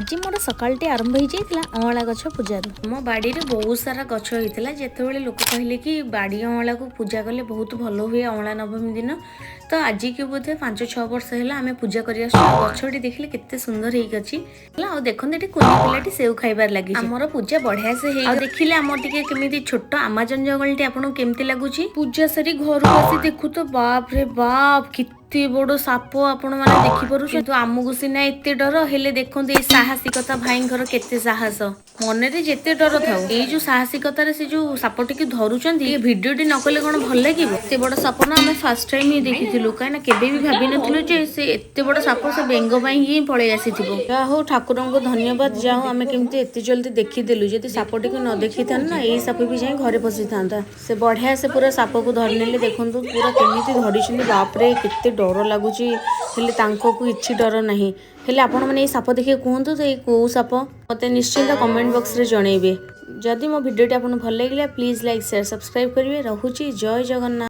ଆଜି ମୋର ସକାଳଟି ଆରମ୍ଭ ହେଇଯାଇଥିଲା ଅଁଳା ଗଛ ପୂଜାରୁ। ଆମ ବାଡ଼ିରେ ବହୁତ ସାରା ଗଛ ହେଇଥିଲା। ଯେତେବେଳେ ଲୋକ କହିଲେ କି ବାଡ଼ି ଅଁଳାକୁ ପୂଜା କଲେ ବହୁତ ଭଲ ହୁଏ ଅଁଳା ନବମୀ ଦିନ, ତ ଆଜିକି ବୋଧେ 5-6 ବର୍ଷ ହେଲା ଆମେ ପୂଜା କରି ଆସୁଛୁ। ଆଉ ଗଛଟି ଦେଖିଲେ କେତେ ସୁନ୍ଦର ହେଇକି ଅଛି ହେଲା। ଆଉ ଦେଖନ୍ତୁ, ଏଠି କୁନି ପିଲାଟି ସେଉ ଖାଇବାରେ ଲାଗିଛି। ଆମର ପୂଜା ବଢିଆ ସେ ହେଇ, ଆଉ ଦେଖିଲେ ଆମର ଟିକେ କେମିତି ଛୋଟ ଆମାଜନ ଜଙ୍ଗଲଟି ଆପଣଙ୍କୁ କେମିତି ଲାଗୁଛି? ପୂଜା ସାରି ଘରକୁ ଆସି ଦେଖୁ ତ ବାପ ରେ ବାପ, କେତେ ବଡ ସାପ! ଆପଣ ମାନେ ଦେଖିପାରୁଛନ୍ତି? କିନ୍ତୁ ଆମକୁ ସିନା ଏତେ ଡର, ହେଲେ ଦେଖନ୍ତୁ ଏଇ ସାହସିକତା, ଭାଇଙ୍କର କେତେ ସାହସ। ମନରେ ଯେତେ ଡର ଥାଉ, ଏଇ ଯୋଉ ସାହସିକତାରେ ସେ ଯୋଉ ସାପଟିକୁ ଧରୁଛନ୍ତି, ଏ ଭିଡିଓଟି ନ କଲେ କଣ ଭଲ ଲାଗିବ? ଏତେ ବଡ ସାପ ନା ଆମେ ଫାର୍ଷ୍ଟ ଟାଇମ ହିଁ ଦେଖିଥିଲୁ, କାହିଁକିନା କେବେ ବି ଭାବିନଥିଲୁ ଯେ ସେ ଏତେ ବଡ ସାପ ସେ ବେଙ୍ଗ ପାଇଁ ହିଁ ପଳେଇ ଆସିଥିବ। ଯାହା ହଉ, ଠାକୁରଙ୍କୁ ଧନ୍ୟବାଦ, ଯାହା ହଉ ଆମେ କେମିତି ଏତେ ଜଲ୍ଦି ଦେଖିଦେଲୁ। ଯଦି ସାପଟିକୁ ନ ଦେଖିଥାନ୍ତୁ ନା, ଏଇ ସାପ ବି ଯାଇ ଘରେ ପଶିଥାନ୍ତା। ସେ ବଢିଆ ସେ ପୁରା ସାପକୁ ଧରିନେଲେ। ଦେଖନ୍ତୁ ପୁରା କେମିତି ଧରିଛନ୍ତି। ବାପରେ, କେତେ ଡର ଲାଗୁଛି, ହେଲେ ତାଙ୍କକୁ କିଛି ଡର ନାହିଁ। ହେଲେ ଆପଣମାନେ ଏଇ ସାପ ଦେଖିକି କୁହନ୍ତୁ ତ, ଏଇ କୋଉ ସାପ? ମୋତେ ନିଶ୍ଚିନ୍ତ କମେଣ୍ଟ ବକ୍ସରେ ଜଣେଇବେ। ଯଦି ମୋ ଭିଡ଼ିଓଟି ଆପଣଙ୍କୁ ଭଲ ଲାଗିଲା, ପ୍ଲିଜ୍ ଲାଇକ୍, ସେୟାର, ସବସ୍କ୍ରାଇବ୍ କରିବେ। ରହୁଛି, ଜୟ ଜଗନ୍ନାଥ।